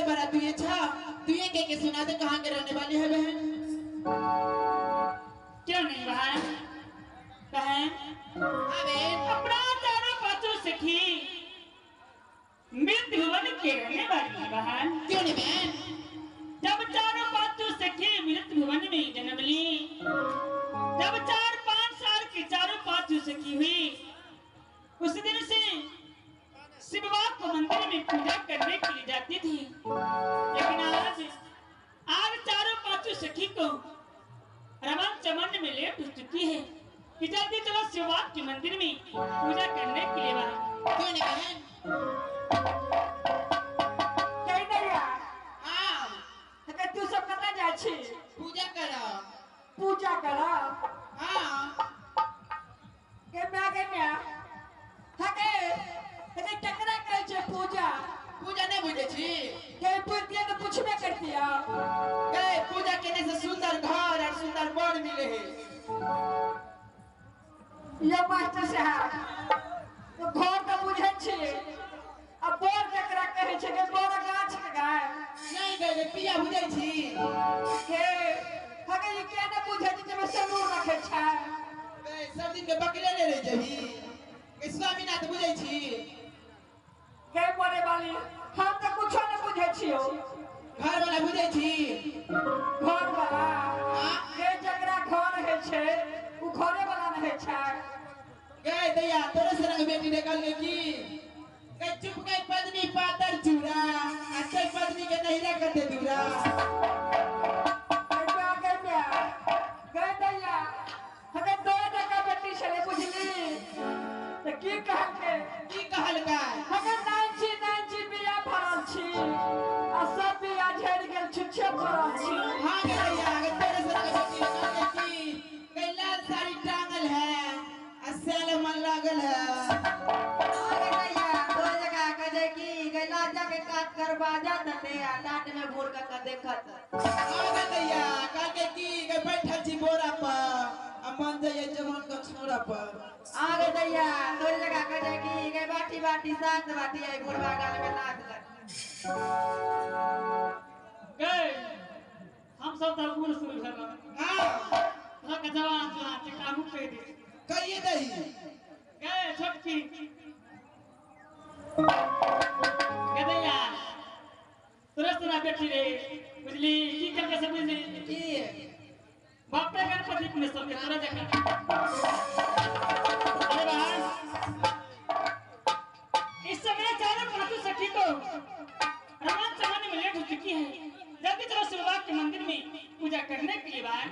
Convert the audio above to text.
बड़ा तू ये छा तू ये कह के सुना दे कहाँ के रहने वाली है बहन। क्यों नहीं बहन? बहन हाँ बहन। अपना चारों पांचों सखी मृत भुवन के रहने वाली है बहन। क्यों नहीं बहन? जब चारों पांचों सखी मृत भुवन में जन्म ली, जब 4-5 साल की चारों पांचों सखी हुई, उस दिन से शिवबा को मंदिर में पूजा करने के लिए जाती थी। लेकिन आज आज चारों पांचों सखी को रमन चमन में लेट हो चुकी है कि जल्दी चलो शिवबा के मंदिर में पूजा करने के लिए। क्यों नहीं बहन? हाँ तू सब कतऽ जाइ छी? पूजा करो। पूजा करो? हाँ। के my गे my, हके हके केकरा कहै छै पूजा? पूजा नहीं बुझै छी? के पूछतियै तऽ पूछबे करतियै। के पूजा केने से सुंदर घर और सुंदर वर मिले है। यो मास्टर साहब, तो घर तऽ बुझै छी, आ बर केकरा कहै छै? के बर गाछ के गाय? नहीं गए पिया बुझै छी। के हके ई के नहि बुझै छी जे सिन्दूर रखै छै? सब दिन के बकले ले रह जही। के स्वामीनाथ बुझै छी? के मरे वाली, हम तऽ कुछो नहि बुझै छियौ। घर वाला बुझै छी? घर वाला? के जकरा घर होइ छै उ घरे वाला नहि होइ छै। गए दैया तोरे से रंग बेटी निकल गई की? गए चुप गए पत्नी पातर चूड़ा आ ते पत्नी के नहिरा कर दे दूरा। गए दैया, हके 2 टका बेटी छलै बुझली, तऽ की कहलकै? की कहलकै? हके 99 बिया भरल छी आ सब बिया झड़ि गेल, छुच्छे पड़ल छी। हाँ गे दैया, गे तोरे से रंग बेटी निकल गई की? गए लाल साड़ी टांगल है आ सेल मन लागल है। आगे दैया तोरे जगह कह जाय की गै लाजा के काट कर बाजा तते आ लाट में भूर के देखत। हाँ गे दैया, कहलकै की गे बैठल छी बोरा पर आ मन जाइए जवान के छोरा पर। आगे दैया तोरे जगह कह जाय की गै बाटी बाटी 7 बाटी आई बुढ़वा गाल में लाद लग। गए हम सब तो बूढ़ शुरू भेल। हाँ तोरा जवान जुआन छै कामू कहि दे। कहिए दही। गए छोटकी गदैया तोरे तोरा बेटी रे बुझली की करके से बुझली की? बापे गणपति में सबके तोरा जगह। अरे बहन, इस समय चारों पांचों सखी को रमन चमन में लेट हो चुकी है। जल्दी चलो शिवबा के मंदिर में पूजा करने के लिए। बहन